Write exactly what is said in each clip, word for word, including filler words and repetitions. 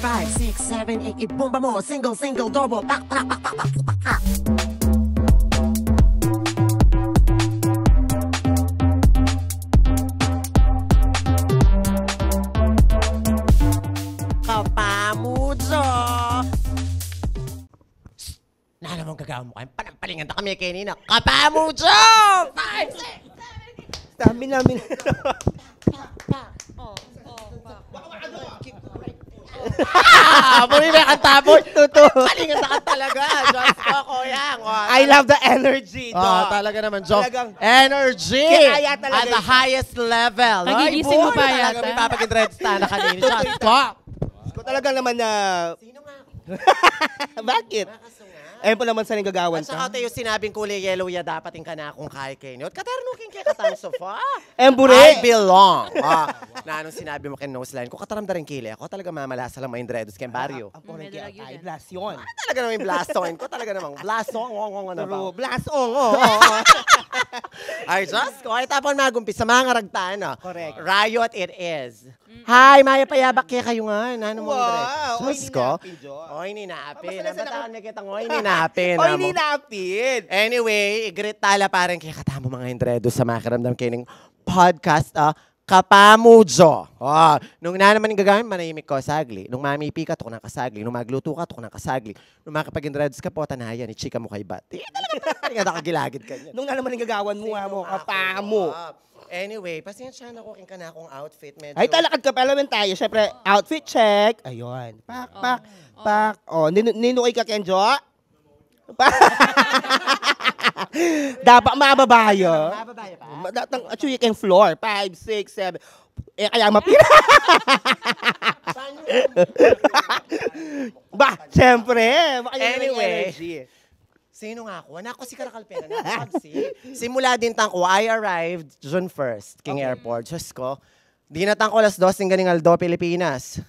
Five, six, seven, eight, ibomba mo. Single, single, double. Pak, pak, pak, pak, pak, pak, pak. Kapamujo! Nanu mung gagawan mu kaya? Panampalingan da kami kanina. Kapamujo! Five, six, seven, eight. Stamina, min- Ah, bumibili kang taboy. Totoo. Palingan na ka talaga. Diyos ko, Kuya. Oh, I love the energy, Oh, Doc. Talaga naman, Doc. Talagang Energy kaya talaga at the ito. Highest level. Ay, Kagigising mo boy, pa talaga yata. May papagin red star na kanina. Diyos ko. Ko talaga naman na Sino nga? Bakit? Baka sunga. Ayun po naman sa nagagawan At saka ta. Tayo sinabing kulay yellow ya dapat yung kanakong kay Kenny. At katarno king kay katang sofa. Embure. I belong. Ah, na anong sinabi mo kay Noseline? Kung kataram da rin kili ako, talaga mamalasa lang mga indredos kay baryo. Ang purang Ang kaya medalagyo tayo, din. Blasyon. Ah, talaga namang blason. Ko talaga namang blason. Ngong, ngong, ano ba? True. Blasong, oo, oo. Ay, Diyos ko. Ay, tapon magumpisa. Mga ngaragtan, no? Correct. Riot it is. Hi, mayap a yabak kekayu ngan. Nanu mung Wow, Diyos oy, ko. Ninapin, Diyos. Oy, ninapin. Basta Ang na sila bataan ko- na kitang oy, ninapin, Oy, amo. Ninapin. Anyway, i-greet tala pa rin kekatamu mga indredos sa makiramdam kening podcast, ah, Kapamujo. Ah, nung nanu man ing gagawan, manahimik ka sagli. Nung mamipi ka, tuknang ka sagli. Nung magluto ka, tuknang ka sagli. Nung makipag-indredos ka, pota na yan, ichika mu kaybat. Di, talaga, talaga, talaga, gilagid ka niyan. Nung nanu man ing gagawan mu, Sino amo, nga kapamu. Ako, ah. Anyway, pasensya na ko king kanakong outfit. Medyo Ay, talakad ka pala, men tayo. Siyempre, outfit check. Ayun. Pak, pak, pak. Oh, ninu-, ninukoy ka, Kenjo? Dapat mababa yun. Mababa yun pa? Ma-, datang, atsuyi keng floor. Five, six, seven. Eh, kaya mapira. Ba, siyempre. Baka yun ang Anyway. Energy. Sino nga ako? Anak ko si Caracal Pera. Anak ko si... Simula din tang ko, I arrived June first, king Okay. airport. Diyos ko, dinatang ko alas dos ning ganing aldo, Pilipinas.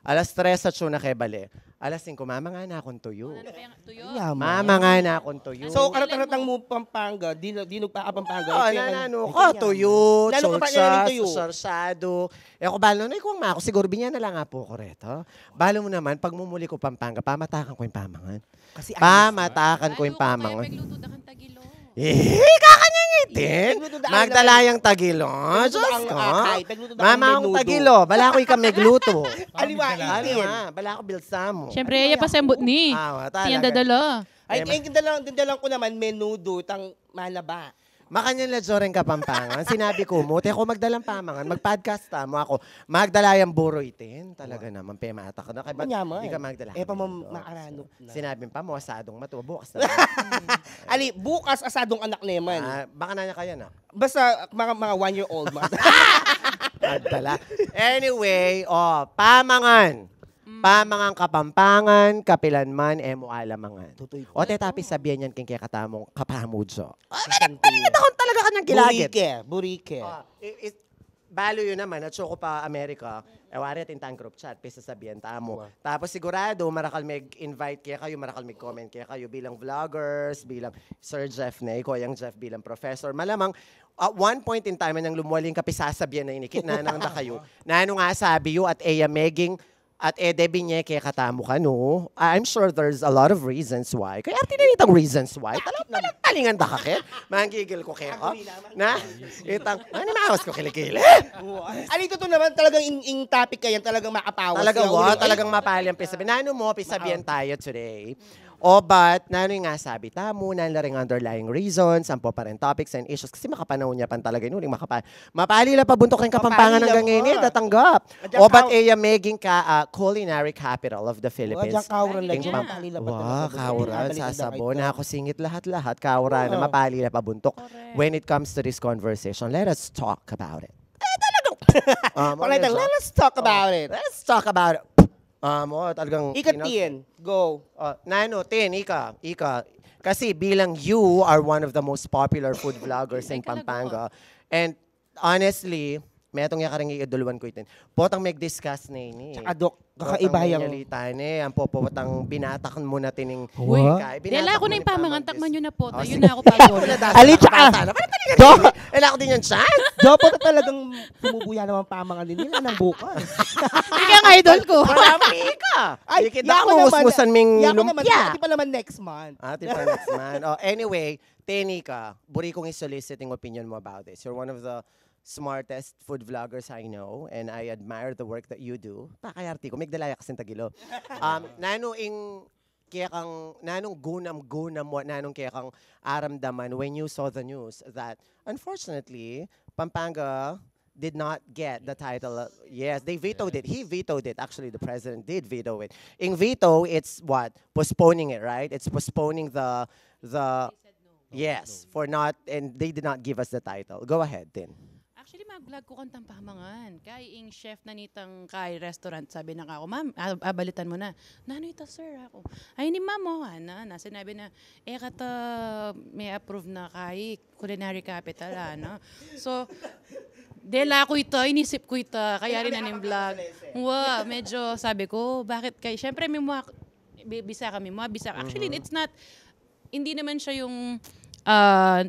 Alas tres atsu na ke bale. Alas singko, mamangan na akong tuyo. Ano na kaya tuyo? Yaman. Mamangan na akong tuyo. So, karataratang mu Pampanga, di na, di nagpaka-Pampanga. Oo, Kaya nananu eh, ko, kaya tuyo, Nanu ka pa cholchas, tuyo? Sarsyado. E ko balo na, ikuang ma ako, siguro binyan na lang nga po ko reto. Balo mu naman, pag mumuli ko Pampanga, pamatakan ko yung pamangan. Kasi Pamatakan ko yung Ano, pamangan. Pegluto da kang tagilo. Eh, kakanya ngitin. Pegluto da Magdala ang- yang tagilo. Pegluto da Diyos ang ko. akay. Pegluto da ang Mama ang menudo. tagilo. Bala ko ikaw megluto. Aliwa, Ano itin. nga? Bala ko bilsa mo. Siyempre, Ano iya kaya? pasembot ni. Ah, wa, Siya talaga. dadalo. Ay, Eh, ma- ay, dindalan, dindalan ko naman menudo, tang manaba. Makanyan la Joren Kapampangan. Sinabi ko mo, "Te ko magdalang pamangan, mag-podcast ta mo ako. Magdala yang buro itin." Talaga naman, pemata ka na. Kaya ba't Manyaman. di ka magdala? Eh, pa mam-, Ito. maarano na. Sinabi pa mo, asadong matuwa. Bukas na. Ali, bukas asadong anak neman. Ah, baka na niya kaya na. Basta mga, mga one year old, mga Magdala. Anyway, oh, pamangan. Mm. Pamangan Kapampangan, kapilan man, e mu alamangan. Tutuy. O, te, tapi sabihan yan king kekatamung Kapamujo. Ah, Kasanti. Talaga, talaga, talaga kanyang gilagid. Burike, burike. Ah, i-, i-, balo yun naman, at soko pa Amerika, e, wari at intang group chat, pisasabihan ta mo. Wow. Tapos sigurado, marakal mag-invite kaya kayo, marakal mag-comment kaya kayo bilang vloggers, bilang Sir Jeff na, ikaw yung Jeff bilang professor. Malamang, at one point in time, nang lumuwali yung kapisasabihan na inikit na nang da kayo, na ano nga sabi yu at e ya meging At e de binye kekatamu kanu. I'm sure there's a lot of reasons why. Kaya arti na nitang reasons why. Talang, talang talingan da ka, Ken. Manggigil ko kaya, oh. Agree naman. Na? Itang, ano, mawas ko kilikili? Oo. Ali, totoo naman, talagang ing, ing topic kayan, talagang makapawas. Talaga, yun, wa, eh. Talagang mapali ang pisabi. Nanu mo, pisabihan tayo today. O, but, nanu yung nga sabi tamu, nanu la ring underlying reasons, ampo pa rin topics and issues, kasi makapanahon ya pan talaga yun, uling makapa-, mapali la pabuntok ring Kapampangan Mapali la, hanggang ngayon, eh, oh. Datanggap. Adyang O, but kaw- e ya meging ka, ah, culinary capital of the Philippines. Adyang kauran la King dyan, Pam-, mapali la wa, pabuntok. Kauran, Mapali la sasabo, pabuntok. Naku, singit lahat-lahat, kauran na Oo. mapali la pabuntok. Correct. When it comes to this conversation, let us talk about it. Eh, talagang, ah, Pangay let's lang, talk. "Let's talk about Oh, it." Let's talk about it. Ah, mo, talagang, Ika, you know, Tien, go. Ah, nanu, Tien, ika, ika. Kasi bilang you are one of the most popular food vloggers in Ay, talaga Pampanga. po. And honestly, Metung ya karing iidoluan ku itin. Potang meg-discuss na ini. Tsaka, Dok, kakaiba yang, ang popotang binatak mu na tining Uy. Dela ku na ing pamangan, takman yu na po. Tayo na ako pag-order. Ali, tsaka, Dok, kailangan ko din yung chance. Dok, pota talagang tumubo ya naman pamangan din nila ng bukas. Ika ang idol ko. Marami ka. Ay, kita ko naman, musmusan ming lumpia. Ati pa naman next month. Ati pa next month. Oh, anyway, Tenika, buri kong i-solicit yung opinion mo about this. You're one of the smartest food vloggers I know, and I admire the work that you do. Pakayarte ku, migdala ya kasing tagilo. Um, nanu ing kekang, nanung gunam-gunam mo, nanung kekang aramdaman when you saw the news that, unfortunately, Pampanga did not get the title. Yes, they vetoed it. He vetoed it. Actually, the president did veto it. In veto, it's what? Postponing it, right? It's postponing the, the, yes, for not, and they did not give us the title. Go ahead, Tin. Actually, mag-vlog ku kang tampamangan. Kay ing chef na nitang kay restaurant, sabi na ka ako, "Ma'am, ah, ah, balitan mo na." "Nanu ita, sir?" Ako, "Ay, ni ma'am, oh, ana, na." Sinabi na, "Eh, kata may approve na kay culinary capital, ano." So, dela ku ita, inisip ku ita, kaya rin aning vlog. Wa, medyo sabi ko, bakit kay, syempre, may mga, bi- bisa kami, mga bisa. Actually, it's not, hindi naman siya yung, ah,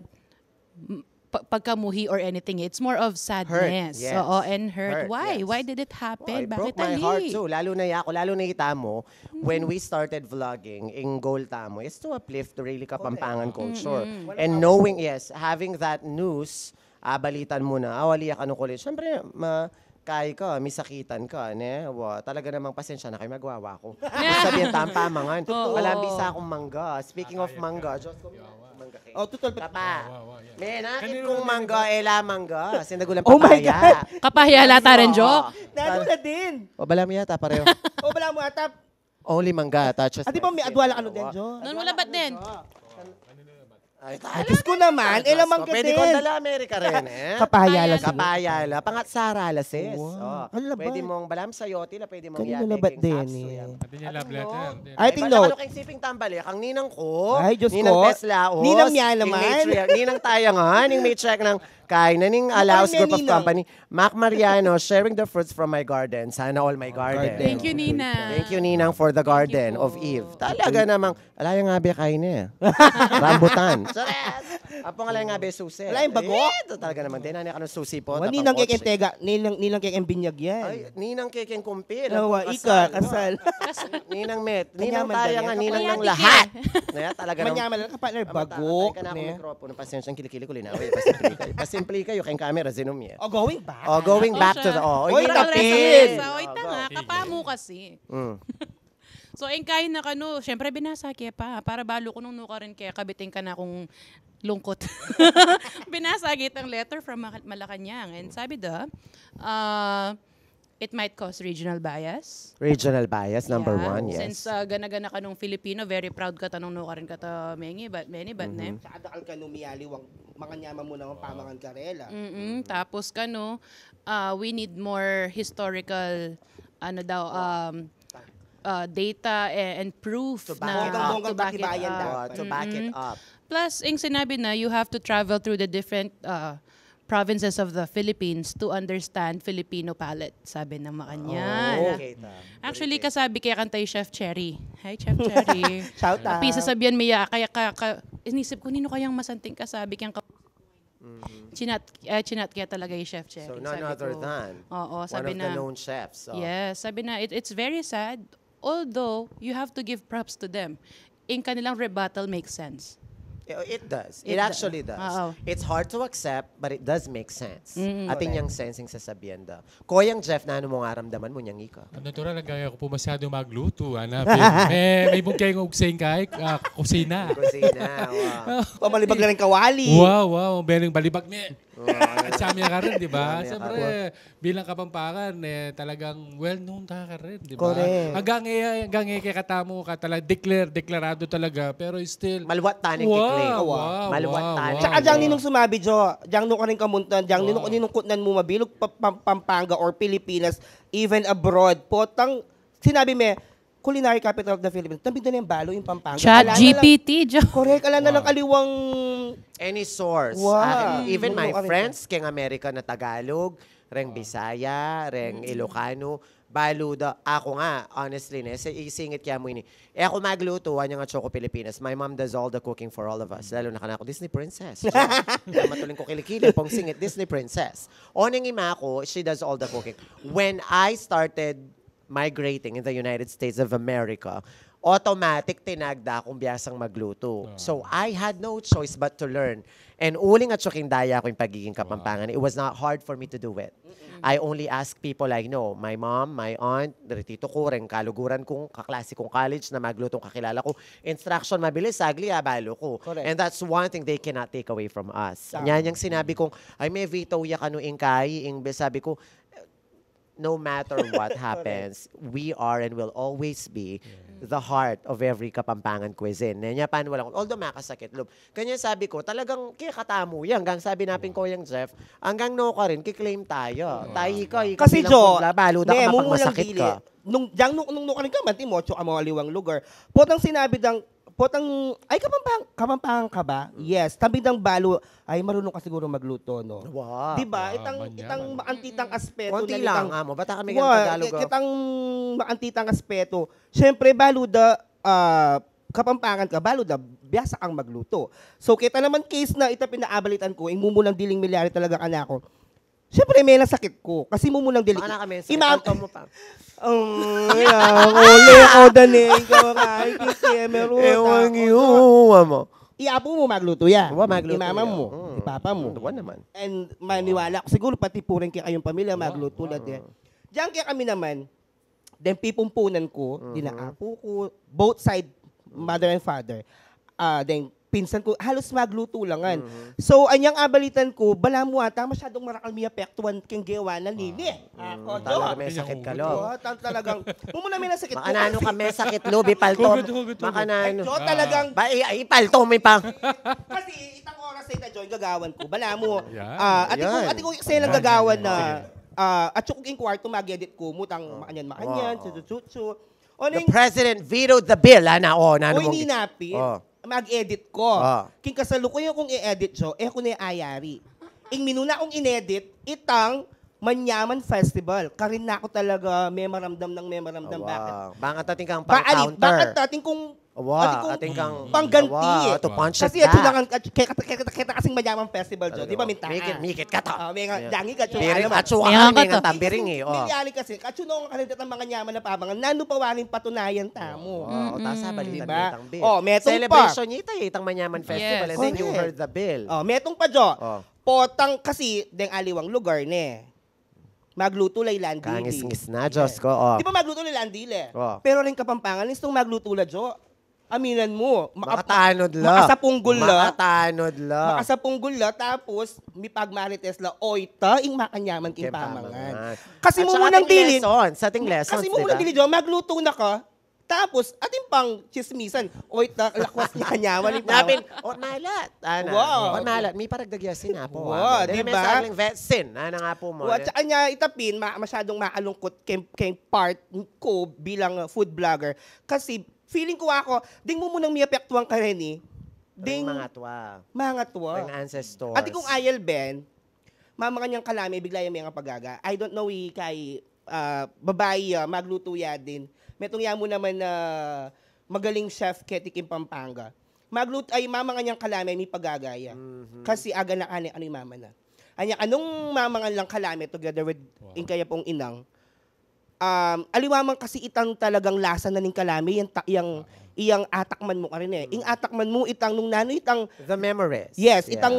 m- pa- pagkamuhi or anything. It's more of sadness. Yes. Oo, and hurt. Why? Why did it happen? Bakit ali? Broke my heart too. Lalo na yako, lalo na ita mo, when we started vlogging, ing goal ta mo is to uplift really Kapampangan culture. And knowing, yes, having that news, ah, balitan mo na, ah, wali ka nung kulit. Siyempre, ma- kay ka, misakitan ka, ne? Wa, talaga namang pasensya na kayo, magwawa ko. Sabihan tampamangan. Walang bisa akong mangga. Speaking of mangga, Diyos ko, mangga kayo. Oh, tutal pa. Tapa. Men, akit kong mangga, ela mangga. Sinagulang papaya. Oh my God. Kapahya lata rin, Jo. Nanu na din. O, bala mo yata, pareho. O, bala mo ata. Only mangga, touches. Ah, di ba may adwala ka nun din, Jo? Nun wala ba't din? Ay, Diyos ko naman, ela mangga din. Pwede kong dala Amerika rin, eh. Kapahya la. Kapahya la. Pangat sara la, sis. Pwede mong balam sayote la, pwede mong yate. Kanina labat din, eh. I think not. Ano kang siping tambal, eh? Kang ninang ko, Ninang Tesla, Ninang Mia naman. Ninang Tayangan, ning matriarch ng Kain na ning alaos group of company. Mac Mariano, sharing the fruits from my garden. Sana all my garden. Thank you, Ninang. Thank you, Ninang, for the garden of Eve. Talaga namang, ala yang abe kain eh. Rambutan. Chares! Apong ala yang abe susi. Ala yang bago? Eh, ito talaga naman. Tinanay ka ng susi po. Ninang kekeng tega, ninang, ninang kekeng binyag yan. Ay, ninang kekeng kumpir. Nawa, ika, kasal. Ninang met, ninang tayangan, ninang ng lahat. Naya talaga naman. Manyaman lang, kapaner, bago. Teka na akong mikropono. Pasensya, kilikili ko, linawi. Pasimple kayo. Pasimple kayo keng camera, zinum ye. O, going back. O, going back to the, o, oy, tapis. Oy, tanga, kapamu kasi. So, ing kain na kanu, syempre, binasa ke pa. Para balu ku nung nukarin ke, kabiting ka na kung lungkot. Binasa ke itang letter from Maka- Malacanang. And sabi da, ah, it might cause regional bias. Regional bias, number one, yes. Since ah, gana-gana ka nung Filipino, very proud ka tanung nukarin ka ta mengi, but many, but ne? Sa adakal ka nung miyaliwang, manganyaman mu naman pamangan karela. Mm-mm. Tapos kanu, ah, we need more historical, ano daw, um, ah, data and, and proof na to back it up. To back it up. Plus, ing sinabi na, you have to travel through the different ah, provinces of the Philippines to understand Filipino palate, sabi ng Makanyan. Actually, kasabi kaya kanta yung Chef Cherry. Hi, Chef Cherry. Shout out. Pisa sabihan miya, kaya ka, ka, inisip ko, nino kayang masanting kasabi kayang ka- Chinat, uh, chinat kaya talaga yung Chef Cherry. So, none other than Oo, sabi one of na, the known chefs. So. Yes, sabi na, it, it's very sad. Although, you have to give props to them. Ing kanilang rebuttal makes sense. It does. It, it actually does. It's hard to accept, but it does make sense. Mm-hmm. Atin yang sense ing sasabian da. Koyang Jeff, nanu mung aramdaman mu nyang ika? Natural, ang gaya ko po masyado magluto. Ana, may, may mung kayong ugseng kay, ah, kusina. Kusina, wow. Pamalibag na rin kawali. Wow, wow. Bening balibag, me. At sami ka rin, di ba? Siyempre, bilang Kapampangan, eh, talagang well-known ta ka rin, di ba? Correct. Hanggang eh, hanggang eh, kaya katamu ka talaga, declare, deklarado talaga, pero still, maluwat ta ning kikli. Wow, wow, maluwat ta ning kikli. Tsaka dyang ninung sumabi, Jo, dyang nung ka rin kamuntan, dyang ninung, ninung kutnan mu mabilug pa, pa, Pampanga or Pilipinas, even abroad. Potang, sinabi me, culinary capital of the Philippines. Tambid na yung balo, yung Pampanga. Chat G P T, Jo. Correct, ala na lang aliwang any source. Wow. Even my friends, keng Amerika na Tagalog, Reng Bisaya, reng Ilocano, balu da. Aku nga, honestly, ne, sa isingit kaya mu ini. E aku magluto, anyang atsu ku Pilipinas. My mom does all the cooking for all of us. Lalo na kanaku, Disney princess. Siya. Matuling ku kilikili, pong singit, Disney princess. Oneng ima ku, she does all the cooking. When I started migrating in the United States of America, automatic tinagda kung biyasang magluto. So, I had no choice but to learn. And uling atsu king daya ku ing pagiging Kapampangan, it was not hard for me to do it. I only ask people I know, my mom, my aunt, retito ku, reng kaluguran kung kaklase kung college na magluto kakilala ku. Instruction, mabilis, sagli, abalu ku. Correct. And that's one thing they cannot take away from us. Tama. Nya niyang sinabi kung, ay, may veto ya kanu ing kai, ing, sabi ku, no matter what happens, we are and will always be the heart of every Kapampangan cuisine. Nya, paano walang, although makasakit lub. Kanya sabi ku, talagang kekatamu yan. Hanggang sabi napin ku yang Jeff, hanggang no ka rin, kiklaim tayo. Tayi ka, ika Kasi, bilang Jo, pundla, balu da ka ne, mumulang mapagmasakit dili. Ka. Nung, diyang, nung, nung, nung, ka man, timo, atsu ka mo aliwang lugar. Potang sinabi dang, potang, ay, Kapampangan, Kapampangan ka ba? Yes. Tabi dang balu, ay, marunong ka siguro magluto, no? Wow. Di ba? Ah, Itang, manyaman. Itang maantitang aspeto Konti na lang, itang, amo. Bata kami Wa, ng Tagalog, ki- ah. Kitang maantitang aspeto. Siyempre, balu da, ah, Kapampangan ka, balu da, biyasa kang magluto. So, kita naman case na ita pinaabalitan ku, ing mumunang diling milyari talaga kanaku. Siyempre, may nasakit ku. Kasi mumunang dili. Baka na kami sa Imam- ipalto mo pa. Ang, yan, ole, o, dane, ikaw nga, ay, kikeme, ruta, Ewan o, yung amo. Iapu mu magluto ya. Wa, magluto Imama ya. mu, Mm. Ipapa mu. Wa naman. And maniwala ku, siguro pati puring kaya kayung pamilya magluto la din. Diyan kaya kami naman, then pipumpunan ku, dinaapu ku, both side, mother and father. Ah, then pinsan ku, halos magluto langan. So, anyang abalitan ku, balamu ata, masyadong marakal mi apektuan keng gewa na nini. Ako, Talaga Jo. may sakit ka, lo. Oo, tan- talagang, mumuna may nasakit ku Makananu kasi. Ka may sakit, lo, bipalto. Hugot, hugot, hugot. Ay, Makananu. Jo, talagang, Ba, i- ipalto mo pa. Kasi itang oras na ita, Jo, ing gagawan ku. Balamu, Yan. ah, ati ku, Yan. ati ku, sa'yo lang gagawan na, ah, at saka ing kwarto, mag-edit ku mu, tang makanyan, makanyan, Oo. chuchu, chuchu. O, The ning, president vetoed the bill, ana, o, nanu o, mong ininapi, Oh. mag-edit ku. Ah. King kasalukuyan kung i-edit, Jo, e ku ne ayari. Ing minuna kung inedit, itang Manyaman Festival. Karin na ku talaga memaramdam nang memaramdam. Bakit? Wow. Bakit ating kang Bakit, pang-counter? Bakit ating kung, Wow, ating kung ating kang pangganti? Wow, to punch Kasi it atsu back. lang ang, kaya, kaya, kaya, kaya kasing Manyaman Festival, Jo. Di ba, minta? Mikit, mikit ka ta. Ah, may nga, Yeah. dangi ka, Jo. Piring, Alam mo, atsu ka Kaya nga, nga may to. nga tambiring eh. Oh. Nangyari kasi, katsu nung ang kalendit ang mga nyaman na pabangan, nanu pa waring patunayan tamu. Oh, tasa balitan Diba? mo itang bill. Oh, metung pa. Celebration yita, itang Manyaman Festival, Yes. and then you Correct. heard the bill. Oh, metung pa, Jo. Oh. Potang kasi, deng aliwang lugar ne. Magluto la ilan dili. Kangis-ngis na, Diyos ko, oh. Di ba magluto la ilan dili? Oh. Pero rin Kapampangan, nung magluto la, Jo, aminan mu, maka- Makatanod la. Makasapunggol la. Makatanod la. Makasapunggol la, tapos mipagmarites la, oy, ta, ing makanyaman king King pamangan. pamangan. Kasi At saka mumunang ating dili. Lessons, ating lessons, Kasi di mumunang ba? Dili, Jo, magluto na ka. Tapos, ating pang chismisan, oy, ta, lakwas niya kanyaman. Napin, o, malat. Ana. Wow. O, malat. May paragdag yasin na po. Wow, Dahil di may ba? sagling vetsin. Ana nga po mo. At saka niya itapin, ma- masyadong maalungkot kay, kay part ko bilang uh, food blogger. Kasi feeling ko ako, ding mumunang may apektuhan ka rin eh. Ding Ding mga twa. Mga twa. Ang ancestors. At kung ayal, Ben, mama kanyang kalami, bigla yung mga pagaga. I don't know, eh, kay ah, babae, ah, magluto ya din. Metung ya mu naman na magaling chef keti king Pampanga. Magluto, ay, mama kanyang kalami, may pagagaya. Kasi aga na kani, ano yung mama na. Anya, anong mama nga lang kalami together with ing kaya pong inang. Um, aliwa man kasi itang talagang lasa na ning kalami, yang, ta- yang, yang atakman mu ka rin eh. Ing atakman mu, itang nung nanu, itang The memories. Yes, Yeah. Itang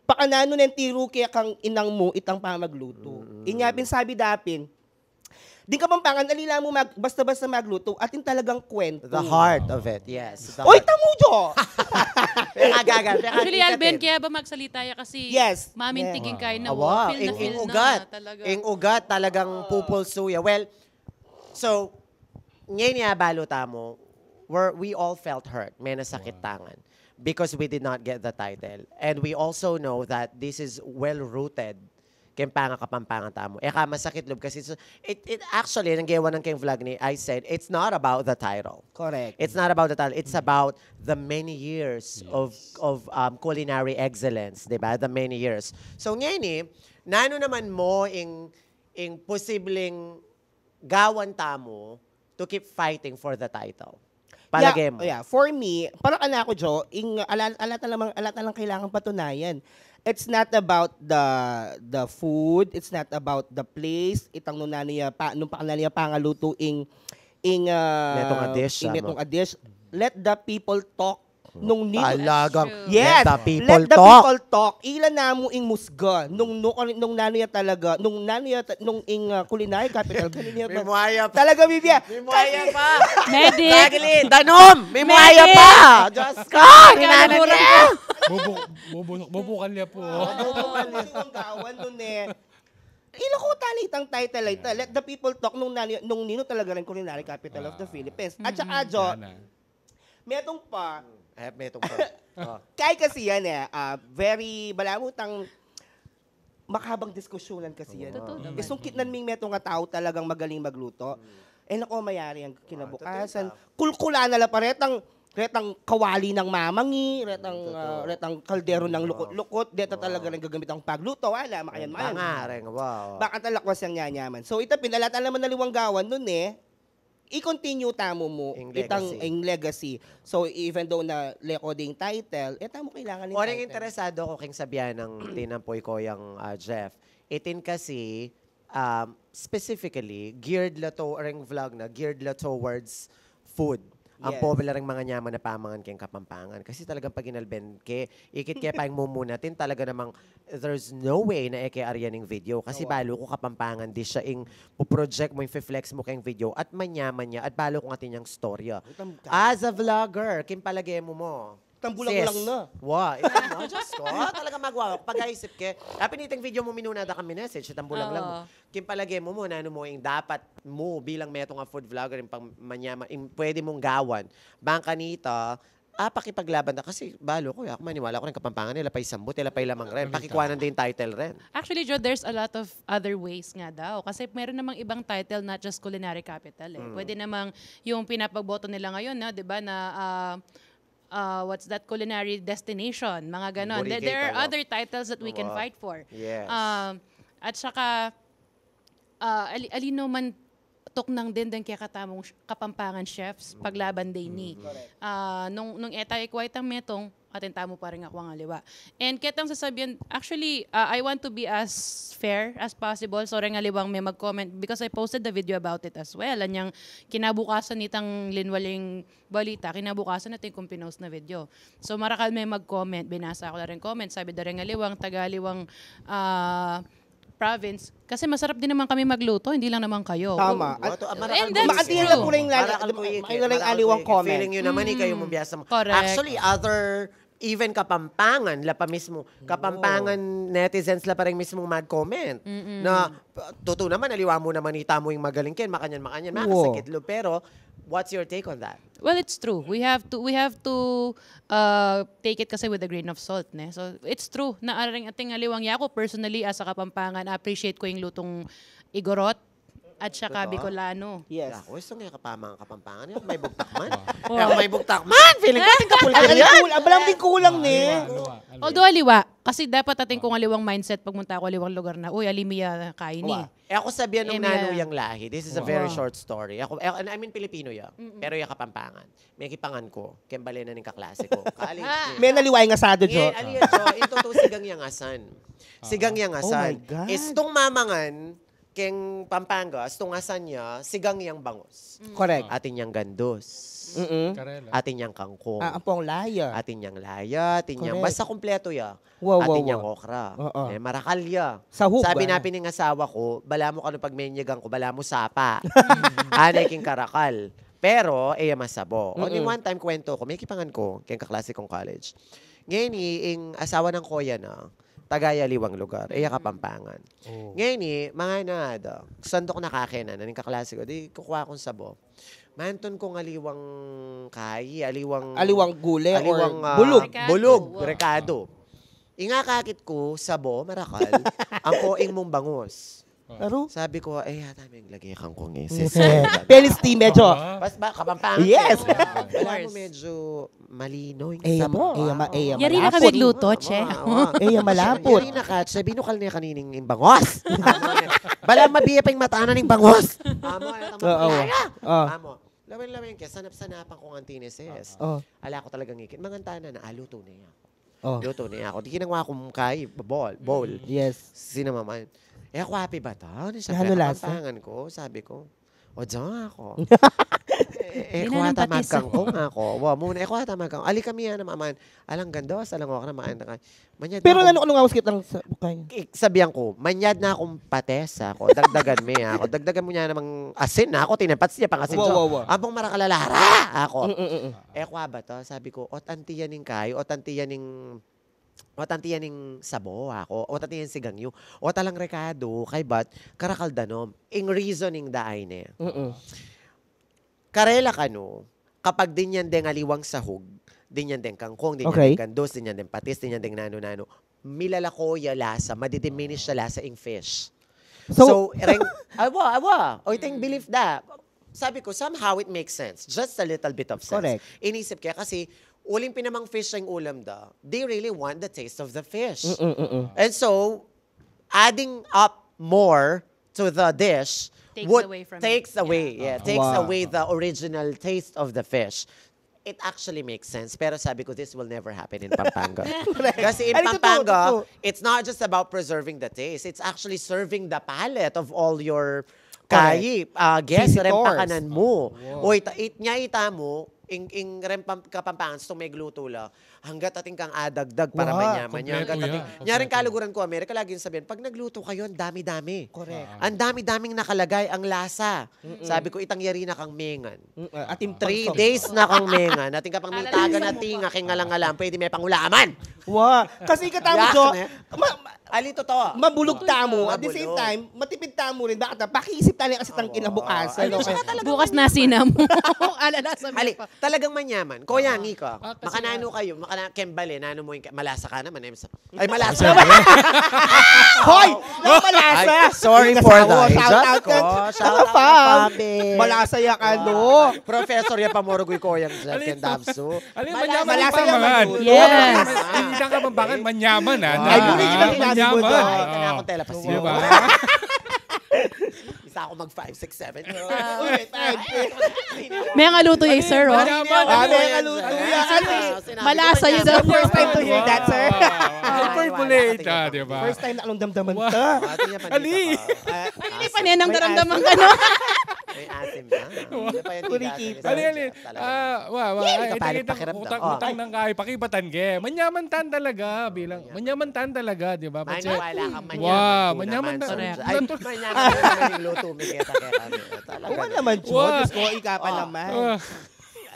pakananu nen tiru kaya kang inang mu, itang pamagluto. Inya pin sabi dapin, ding Kapampangan, alila mu mag, basta-basta magluto, atin talagang kwento. The heart of it, yes. The Oy, heart. Tamu, Jo! Pekagaga, pekagaga. Actually, Alben, kaya ba magsalita ya kasi Yes. mamintig Yeah. ing kain na Awa, feel na ing, feel ing na ugat. Talaga. Ing ugat talagang pupulsu ya. Well, so, ngayon nga balo tamu, we're, we all felt hurt. May nasakit tangan. Because we did not get the title. And we also know that this is well-rooted keng pangakapampangan tamu. Eka masakit lub kasi so, it, it actually, nang gewa ng keng vlog ni, I said, it's not about the title. Correct. It's not about the title. It's about the many years of of um, culinary excellence, di ba? The many years. So, ngayon eh, Nanu naman mo ing, ing posibleng gawan tamu to keep fighting for the title? Palagay mo? Yeah, for me, para kanaku, Jo, ing ala, ala talang, ala talang kailangan patunayan. It's not about the the food, it's not about the place, itang nung nanu ya pa, nung pa nanu ya pangaluto ing ing ah, Metung a dish, ing ano? Metung a dish. Let the people talk nung ninu. Talagang Yes, let the people let the talk. people talk. Ila na mu ing musga nung nung, nung nanu ya talaga, nung nanu ya ta- nung ing ah, culinary capital kanina ya ba? May muaya pa. Talaga, Bibia. May muaya pa. Medic. Saglit, danum! May muaya Medic. pa! Diyos ko! Kaya Hinanap mura niya! Bubu, bubu, bubukan niya po. Bubukan niya. Gawan nun eh. Ila ko tani itang title ay ita. Let the people talk nung, nanu, nung ninu talaga rin culinary capital of the Philippines. At saka, Jo, Yan na. metung pa, Eh, metung pa. Oh. Kaya kasi yan eh, ah, very, balamu tang makahabang diskusyonan kasi yan. Totoo naman. Isungkit nan ming metung a tau talagang magaling magluto. Eh nako, mayari ang kinabukasan. totoo. Kulkula na la pa retang, retang kawali ng mamangi, retang, ah, retang kaldero ng lukot-lukot, deta talaga rin gagamit ang pagluto, wala, makayan, makayan. Pangareng, wow. Baka talakwas yang nyanyaman. So, ita pinalatan naman na liwang gawan nun eh. I-continue tamu mu Ing itang legacy. ing legacy. So, even though na leko ding title, eh tamu kailangan ning Orang title. Interesado ko king sabihan ng tinampoy ko yang ah, Jeff. Itin kasi, um, specifically, geared la to, ring vlog na, geared la towards food. Ang Yes. popular ring mga nyaman na pamangan keng Kapampangan. Kasi talagang pag inalben ke, ikit ke pa ing mumuna, tin talaga namang there's no way na eke arya ning video. Kasi balu ko Kapampangan dish ya ing pu-project mo, ing flex mo keng video, at manyaman ya, at balu ko nga tinyang storya. As a vlogger, king palage mu mo. Tambulang-ulang Sis. Na. Wa, ina mo, Diyos ko, talaga magwawa. Pag-aisip ke, apin iting video mu minuna da kami message, tambulang-ulang mo. Oo. King palage mu mo, nanu mo ing dapat mu bilang metung a food vlogger, ing pang manyaman, ing pwede mung gawan. Bang kanita, ah, pakipaglaban da kasi balu ko, eh, aku maniwala ko ring Kapampangan, ila pa isambut, ila pa ilamang ren. Pakikuanan da ing title ren. Actually, Jo, there's a lot of other ways nga daw. Kasi meron namang ibang title, not just culinary capital eh. Pwede namang yung pinapagboto nila ngayon, no, di ba, na ah, ah, what's that, culinary destination, mga ganon. There, there are Burrito. Other titles that we can Wow. Fight for. Yes. Ah, at saka, ah, ali, alino man tuknang din din kaya katamong sh- Kapampangan chefs, paglaban day ni. Ah, nung, nung e tayu kway tang metung, atin tamu pa rin aku ang aliwa. And ketang sasabian, actually, ah, I want to be as fair as possible. So, ring aliwang me mag-comment because I posted the video about it as well. Anyang kinabukasan nitang linwaling balita, kinabukasan natin kung pinost na video. So, marakal me mag-comment, binasa ko na rin comment, sabi da rin aliwang, taga aliwang, ah, province. Kasi masarap din naman kami magluto, hindi lang naman kayo. Tama. Wato, ah, And marakal that's ko Makatira iki. true. po rin lalo, Marakal ko iki. makatira rin Marakal aliwang ko iki. Comment. Feeling nyo naman, ikaw yung mabiyasa mo. Correct. Actually, other, even Kapampangan, la pa mismo. Kapampangan netizens la pa rin mismo mag-comment. Na, tutu naman, aliwa mu naman ita mu yung magaling ken, makanyan, makanyan, Oo. makasakit lub. Pero, what's your take on that? Well, it's true. We have to we have to uh, take it kasi with a grain of salt, ne? So, it's true na aring ating aliwang yako personally as a Kapampangan, appreciate ko yung lutong igorot at saka Totoo. Bicolano. Yes. Ako, gusto nga Kapampangan, Kapampangan. Yung may bugtak man. Yung may bugtak man! Feeling ko, ating kapulkir Abalang yan! kul- abalang din kulang ni. Aliwa, aliwa, aliwa. Although aliwa, kasi dapat ating kung aliwang mindset pag munta ako aliwang lugar na, uy, alimi ya kain ni. Wa. Eh, ako sabihan ng Em, nanu yeah. yang lahi. This is a very Wow. Short story. Ako, eh, I mean, Pilipino ya. Pero ya Kapampangan. May kipangan ko. Kembale na ning kaklase ko. College. Ah. Ni- May naliway nga sado, Ngayon, Jo. aliya, Jo, ito to, sigang yang asan. Sigang yang Oh asan. My God. Istung mamangan, keng Pampanga, istung asan ya, sigang yang bangus. Correct. Atin yang gandus. Mm-mm. Karela. Atin yang kangkong. Ah, ampong laya. Atin yang laya, atin yang, Correct. basta kumpleto ya. Wow, wow, Atin yang wow. Okra. Oo. Eh, marakal ya. Sahog, Sabi ah. na pin ning asawa ko, bala mu kanu pagmenyegan ku, bala mu sapa. Anay king karakal. Pero, e ya masabo. O, ning Mm-mm. One time kwento ko, may kipangan ko, keng kaklase kong college. Ngayon, i-, ing asawa ng koya na, taga ya aliwang lugar, e ya Kapampangan. Oh. Ngayon, i, mga na, da, sandok na kakenan, ning kaklase ko, di kukuha kong sabo. Mantun kong aliwang kai, aliwang... Aliwang gule or aliwang, ah, bulog. Rekado. Bulog, Wow. Rekado. Ingakakit ku, sabo, marakal, ampo ing mung bangus. Aro? Sabi ko, eh, yata may lagay kang kung eh, sis. Pelis ti medyo. Aba. Bas ba, Kapampangan Yes. Ko. Of course. Alam mo, medyo malino yung Eya sama, po, eya ma-, eya Yari na malapot. Kami gluto, Che. Eya malapot. Yari na ka, Che, binukal niya kanining yung bangos. Bala mabiya pa yung mata na ning bangos. Amo, ano, tama, Oo. Eya. Ah. Amo, lawen-lawen kaya, sanap-sanapan kong antineses. Oh. Ala ko talagang ikin. Manganta na, aluto na yan. Oh. Luto na ako. Di kinangwa kong kay, bowl, bowl. Yes. Sinamaman. Eh, ako happy ba ta? Ano siya? Ano lasa? Kapampangan ko, sabi ko. O, diyan ako. Eh, eh, Di na kuha nang ta patis. Magkangkong ako. Wa, muna, eh, kuha ta magkangkong. Ali kami yan, naman. Alang gandos, alang okra, makan na ka. Manyad Pero na ano, akong ano nga, waskit lang sa, kay? I-, sabihan ko, manyad na akong pates ako. Dagdagan me ako. Dagdagan mo niya namang asin na ako. Tinempats niya pang asin Wa, siya. Wa, wa. Abang marakalalara ako. Mm, mm, mm. Eh, kuha ba to? Sabi ko, ot antiya ning kayo, ot antiya ning, ot antiya ning sabo ako, ot antiya ning sigangyo, ot alang rekado, kay bat, karakal danom. Ing reasoning da ay ne. Mm-mm. Karela kanu, kapag dinyan deng aliwang sahog, dinyan deng kangkong, dinyan Okay. deng gandos, dinyan deng patis, dinyan deng nanu-nanu, milalako ya lasa, madidiminish ya lasa ing fish. So, So, reng, awa, awa, o iteng belief da. Sabi ko, somehow it makes sense. Just a little bit of sense. Correct. Inisip kaya kasi, uling pinamang fish ang ulam da, they really want the taste of the fish. Mm-mm-mm. And so, adding up more to the dish Takes would, away from takes it. away, Yeah. yeah, takes Wow. away the original taste of the fish. It actually makes sense. Pero sabi ko, this will never happen in Pampanga. Correct. Kasi in Ay, totoo, Pampanga, totoo. it's not just about preserving the taste. It's actually serving the palate of all your Correct. kayi, ah, guests, Visitors. rempakanan mo. Oh, wow. O, ita-, it-, nya ita mo, ing, ing rempam-, Kapampangan, itong may gluto la, hanggat ating kang adagdag para Wow. manyaman. Kompleto Hanggat ating, yan. Nyaring Kompleto. kaluguran ko, Amerika, lagi yung sabihan, pag nagluto kayo, ang dami-dami. Correct. Ah. Ang dami-daming nakalagay, ang lasa. Mm-mm. Sabi ko, itang yari na kang mengan. Mm, ah, ating Three pagkain. days na kang mengan. Ating kapang may Alam taga mo na po. tinga, kay ngalang-ngalang, pwede may pangulaman. Wa, kasi katamu, Yak, Jo, ne? ma-, ma-, Ali, totoo. mabulog tamu. At the same Mabulog. time, matipid tamu rin. Bakit? Pakiisip tayo kasi tang Oo. kinabukasan, Ay, no? siya talaga Bukas naman. na sina mo. Alala sa Ali, pa. talagang manyaman. Koyang ika. Ah, kasi Makanano nga kayo, makana-, kembale, nano mo yung ka-, malasa ka naman, eh, sa-, ay, malasa. Hoy! Nang malasa! Ay, sorry Yung for asawa, the shout out shout out ko. ka. Shout out Ano ka, pa? Papi. Malasa ya ka, no? Professor ya pa, Morogoy, Koyang Jeff, Alin yan, to? Damsu. Alin, Malasa manyaman ya yung pa, manyaman. Yes. Hindi ka Kapampangan, manyaman, ah. Ay, buti kita sinabi mo Manyaman. doon. Ay, Oo. kanakong tela pa Di ba? Isa ako mag five, six, seven. Uy, five. May nga luto ya, sir, oh. Manyaman, Ah, ano may yan, nga luto sir? ya. Ano eh? Sinabi ko Malasa manyaman. yun, sir. First time to hear that, sir. Wow. Ay, Ay, perbolate, wala, ah, di ba? First time na akong damdaman Wow. ta. Ate niya, panita Ali. pa. Ah, Hindi pa niya nang May daramdaman asim. ka, no? May asim na. Hindi pa yan Kurikita. tigas, Ali, ali. Talaga. Ah, wa, wa. Yay, Ay, kapalit itang, itang pakiramdam. utang, Oh. utang ng kayo, pakibatan ke. Manyaman tan talaga, bilang, manyaman tan talaga, di ba? Maniwala ka, manyaman Wa, po manyaman naman, ta-, Sir Correct. Jai. Ay, manyaman po naman yung luto, may kita kaya kami. Talaga Oo naman. naman, Jo. Wa. Diyos ko, ika pa Ah. naman. Ah.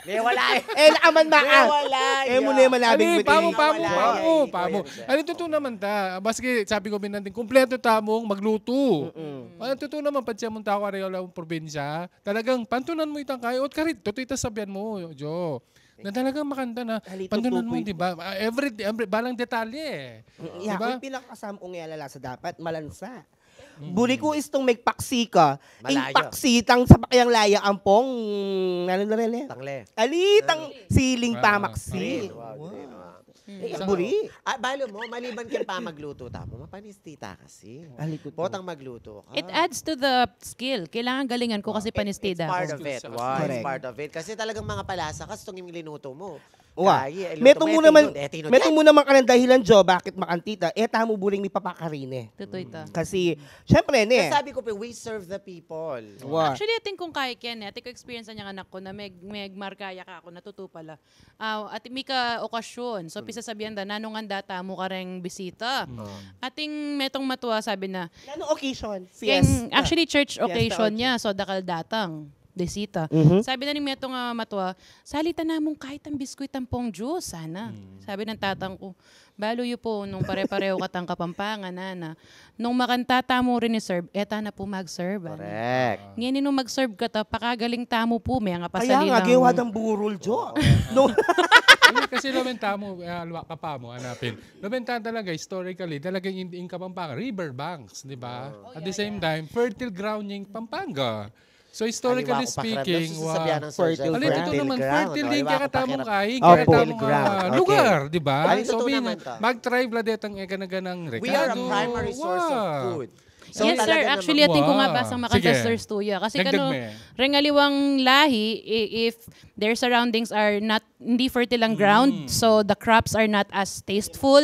May wala eh. Eh, naaman ma, May ah. wala, Eh, yo. muna yung malabing Ano, bitin. pamu, pamu, Wala, pamu, eh, pamu. Kuya Jai. Ano, totoo naman ta. Maski sabi ko, minanting, kumpleto tamung magluto. Mm-mm. Ano, totoo naman, pag siya munta ako, Ariola, ang probinsya, talagang pantunan mo itang kayo. At karit, totoo ita sabihan mo, Jo. Na talagang makanta na, Halito pantunan mo, tukoy. di ba? Ah, every, every, balang detalye, eh. Mm, Di ya, ba? Ang pinakasam-ung yalala sa dapat, malansa. Mm. Buri ku istung megpaksi ka, ing Malayo. paksi tang sa pakyang laya ampong, ano na rin eh? Tangle. Ali, tang Ano? siling Ah, pamaksi. Green, wow, Wow. green, wow. Mm. Eh, Sa buri. Ah, balo mo, maliban kang pamagluto tamu, mapanis tita kasi. Ali, totoo. Potang magluto ka. It adds to the skill. Kailangan galingan ko kasi It, it's panistida part ako. of it. Wow, it's Correct. part of it. Kasi talagang mga palasa, kasi itong yung linuto mo. Wa. Kaya, eh, Metung luto mo mo, naman, eh, tinud-, eh, tinud-, metung eh. mo naman ka ng dahilan, Jo, bakit makantita? Eh, tamu buring mi papakarine. Totoo ita. Kasi, syempre, ne. Kasi sabi ko pa, we serve the people. Wa. Actually, ating kung kaya ken, eh. Ating ko experience niya ng anak ko na may, may markaya ka ako, natutupa la. Ah, at may ka okasyon. So, Hmm. pisasabihan da, nanung anda tamu kareng bisita. Hmm. Ating metong matua, sabi na, Nano occasion? Keng, Fiesta. actually, church Fiesta occasion o niya. So, dakal datang. Bisita. Mhm. Sabi na ni metong, ah, matua, "Sali ta namung kahit ang biskuit, ampong juice, sana." Hmm. Sabi ng tatang ko, "Balo yu po, nung pare-pareho katang Kapampangan, nana. Nung makanta tamu rin i-serve, e ta na po mag-serve, ana." Correct. Ngeni nung mag-serve kata, pakagaling tamu po, may nga Kaya pasali nga, lang. gewa dang burol, Jo. Oo. No. Kasi lumenta mu, ah, luwa ka pa mu, hanapin. Lumenta talaga, historically, talagang in, in Kapampangan, river banks, di ba? At the same time, fertile ground yung Pampanga. So, historically speaking, wa, fertile ground, fertile yung kaya tamung kain, kaya tamung lugar, di ba? So, meaning, mag-thrive la detang e gana-ganang rekado. We are a primary source of food. So, yes, sir. Actually, atin ku nga basang makanta, Sir Stuya. Kasi kanu, reng aliwang lahi, i-, if their surroundings are not, hindi fertile ang ground, so the crops are not as tasteful,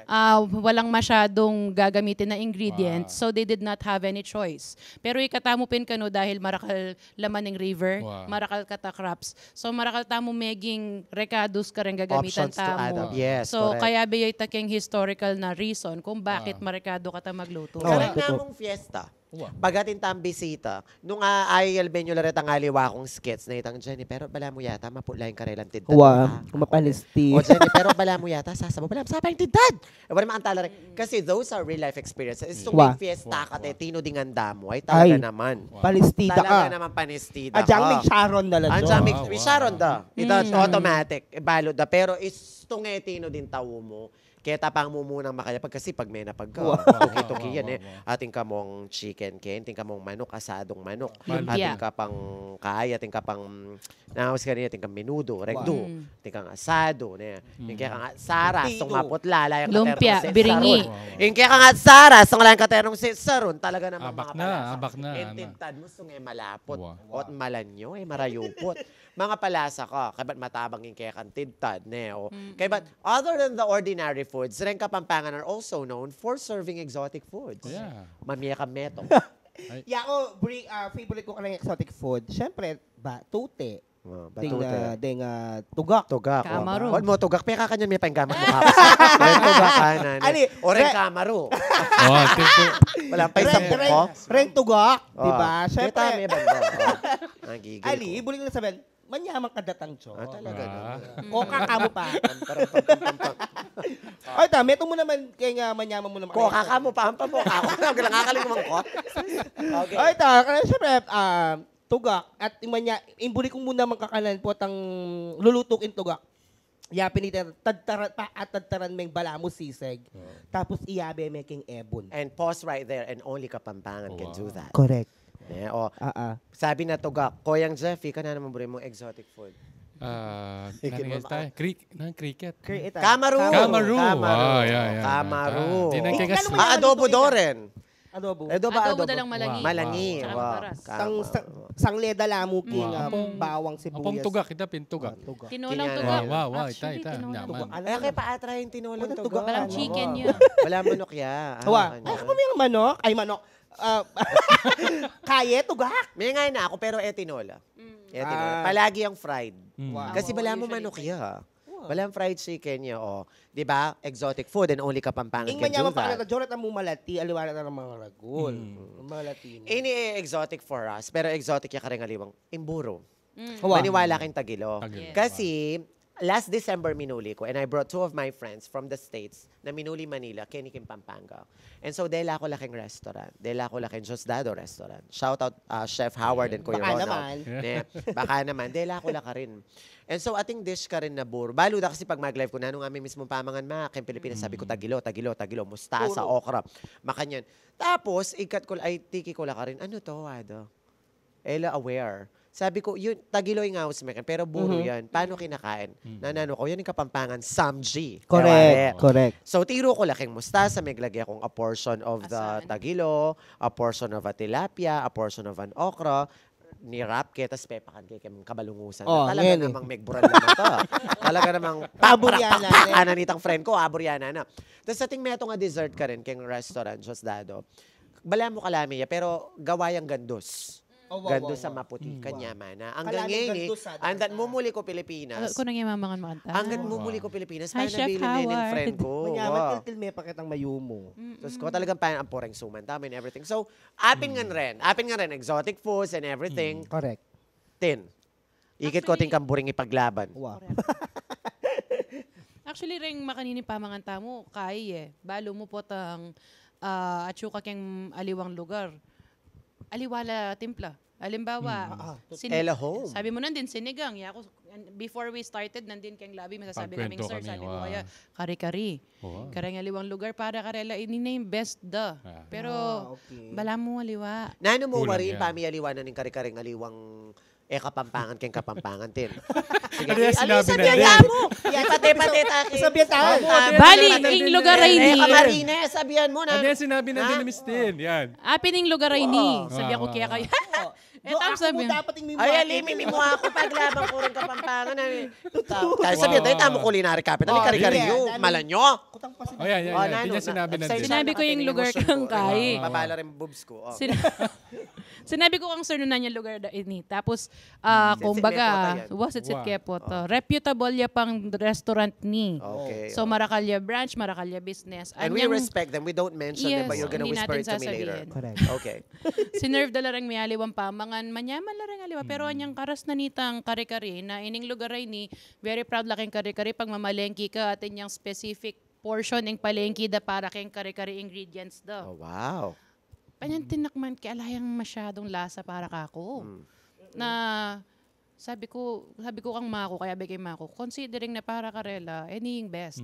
ah, walang masyadong gagamitin na ingredients, so they did not have any choice. Pero ikatamu pin kanu dahil marakal laman ning river, marakal kata crops. So, marakal tamu meging rekadus kareng gagamitan tamu. Yes, so, correct. Kaya beyay ta keng historical na reason kung bakit marekado kata magluto. Kareng namung fiesta. Pag atin tang bisita, nung, ah, ay, albenyo la retang aliwa kung skits, na itang Jenny, pero bala mu yata, mapula ing karelang tidtad. Wa, mapanisti. O, Jenny, pero bala mu yata, sasabaw, bala mu sapa ing tidtad. E, wala naman antala rin. Kasi those are real life experiences. Istung may fiesta ka, te, tino ding anda mu. Ay, talaga naman. Panistida ka. Talaga naman panistida ka. Adyang may Sharon na la. Adyang may Sharon da. Ita, automatic. E, balud da. Pero istung e tino ding tau mu. Keta pang mumunang makayapag kasi pag menapag ka, tuki-tuki yan e. Atin ka mung chicken ken, atin ka mung manok, asadong manok. Atin ka pang kay, atin ka pang Naus kanina, atin kang menudo, reng du. Atin kang asado, ne. Ing kekang atsara, sung maputla, ala yang katerung sisarun. Ing kekang atsara, sung ala yang katerung sisarun, talaga namang mga palasa. Ing tidtad mu, sung e malaput. Ot malanyo, e marayuput. Mga palasa ka, kaybat matabang ing kekang tidtad, ne. O, kaybat, other than the ordinary foods, reng Kapampangan are also known for serving exotic foods. Mamie ka meto. Yaku, bri-, ah, favorite ku kareng exotic food, syempre, ba, tute. Deng, ah, deng, ah, tugak. Tugak. Kamaru. Ot mo tugak, pekakanyan me pa ing gamat mu. Reng tugak, ah, nane. Ali, o reng kamaru. Wala pa isang buko. Reng tugak, di ba? Syempre. Ali, buli kung sabihan, manyaman ka datang, Cho. Ah, talaga naman. Koka ka mu pa. Ay, ta, metung mu naman, keng manyaman mu naman. Koka ka mu pa, ampa mu ka. Ako na, galang akal yung mga ko. Okay. Ay, ta, kaya syempre, ah, tugak. At ing manya, ing buri kung muna mangkakanan potang lulutuk ing tugak. Yapin ita, tadtaran, pa, at tadtaran meng balamu sisig. Tapos iyabe me king ebon. And pause right there, and only Kapampangan can do that. Correct. Yeah, o, sabi na tugak, Koyang Jeffy, kanu naman buri mung exotic food? Ah, cricket. Kamaru. Kamaru. Kamaru. Ah, adobo do rin. Adobo. Adobo, adobo. Malangi. Malangi. Sang, sang leda la mu king, ah, bawang, sibuyas. Apung tugak, ita pin tugak. Tinolang tugak. Wa, wa, ita, ita. Nyaman. Ay, kaya pa-try ing tinolang tugak. Walang chicken ya. Wala manok ya. Wa. Ay, aku mung manok. Ay, manok. Ah, kaye, tugak. Mengana aku, pero e tinola. E tinola. Palagi yang fried. Kasi bala mu manok ya. Walang fried chicken ya, o. Di ba? Exotic food and only Kapampangan can do that. Ing manyaman pa kata, Joret, ang mumalati, aliwa na ng mga ragul. Mumalati. Ini e exotic for us, pero exotic ya kareng aliwang ing buru. Maniwala keng Tagilo. Kasi, last December minuli ku, and I brought two of my friends from the States na minuli Manila, keni king Pampanga. And so, dela ku la keng restaurant. Dela ku la keng Diosdado Restaurant. Shout out, ah, Chef Howard and Kuya Ronald. Baka naman. Ne? Baka naman. Dela ku la karin. And so, ating dish karin na buru. Balu da kasi pag mag-live ku, nanu nga me mismung pamangan ma keng Pilipinas, sabi ku, tagilo, tagilo, tagilo, mustasa, okra. Makanyan. Tapos, ikat ku, ay, tiki ku la karin. Anu to, ada? E la aware. Sabi ku, yun, tagilo ing aus me kan, pero buru yan. Panu kinakain? Nananu ku, yan ing Kapampangan samji. Correct, correct. So, tiru ku la keng mustasa, meglage kung a portion of the tagilo, a portion of a tilapia, a portion of an okra, nirap ke, tas pepakan ke keng kabalungusan. Talaga namang megburan na mata. Talaga namang aburiana na itang friend ku, aburiana na. Tas ating metung a dessert karin keng restaurant, Diosdado. Bala mu kalami ya, pero gawa yang gandus. Gandus a maputi, kanyaman na. Anggang ngeni, anggang mumuli ku Pilipinas. Ako na nga mamangan makanta. Anggang mumuli ku Pilipinas, hi, Chef Howard. Manyaman, tiltil me pa kitang mayumu. Tapos ko talagang pan-, ang poreng suman tamu and everything. So, apin ngan rin. Apin ngan rin, exotic foods and everything. Correct. Tin. Ikit ku, atin kang buring ipaglaban. Actually, reng makanini pamangan tamu, kai e. Balu mu potang, ah, atsu ka keng aliwang lugar. Aliwa la timpla. Alimbawa, sin- Ela Home. Sabi mo nandin, sinigang. Ya, ako, before we started, nandin keng lobby, masasabi kaming, "Sir," sabi ko kaya, "kari-kari." Kareng aliwang lugar para karela, ini na ing best da. Pero, balamu aliwa. Nanu mu warin, pamiyaliwa na ning kari-karing aliwang e Kapampangan keng Kapampangan, tin. Sige, ano yung sinabi na din? Ipate-pate ta, sabihan ta. Bali, ing lugar a ini. Kamarine, sabihan mo na. Ano yung sinabi na din ni Miss Tin? Yan. Apin ing lugar a ini. Sabi ako kaya kaya. Eto ang sabi. Ay, alimi, mimua ako, paglaban ko rin Kapampangan. Dahil sabihan tayo, tamo culinary capital, kari-kari yu, malanyo. O, yan, yan, yan. Yan yung sinabi na din. Sinabi ko yung lugar kang kai. Mabala rin boobs ko. Sinabi ko kang sir nun na niya lugar da ini. Tapos, ah, kumbaga, wa, sitsit kaya po to. Reputable ya pang restaurant ni. Okay. So, marakal ya branch, marakal ya business. And we respect them. We don't mention them, but you're gonna whisper it to me later. Correct. Okay. Sinerve da la reng mialiwang pamangan, manyaman la reng aliwa. Pero anyang karas na nitang kare-kare na ining lugar a ini, very proud la keng kare-kare pag mamalengke ka, atin yang specific portion ing palengke da para keng kare-kare ingredients da. Oh, wow. Panyan tinakman ke, ala yang masyadong lasa para kako. Na sabi ko, sabi ko kang mako, kaya bigay mako, considering na para karela, ini ing best.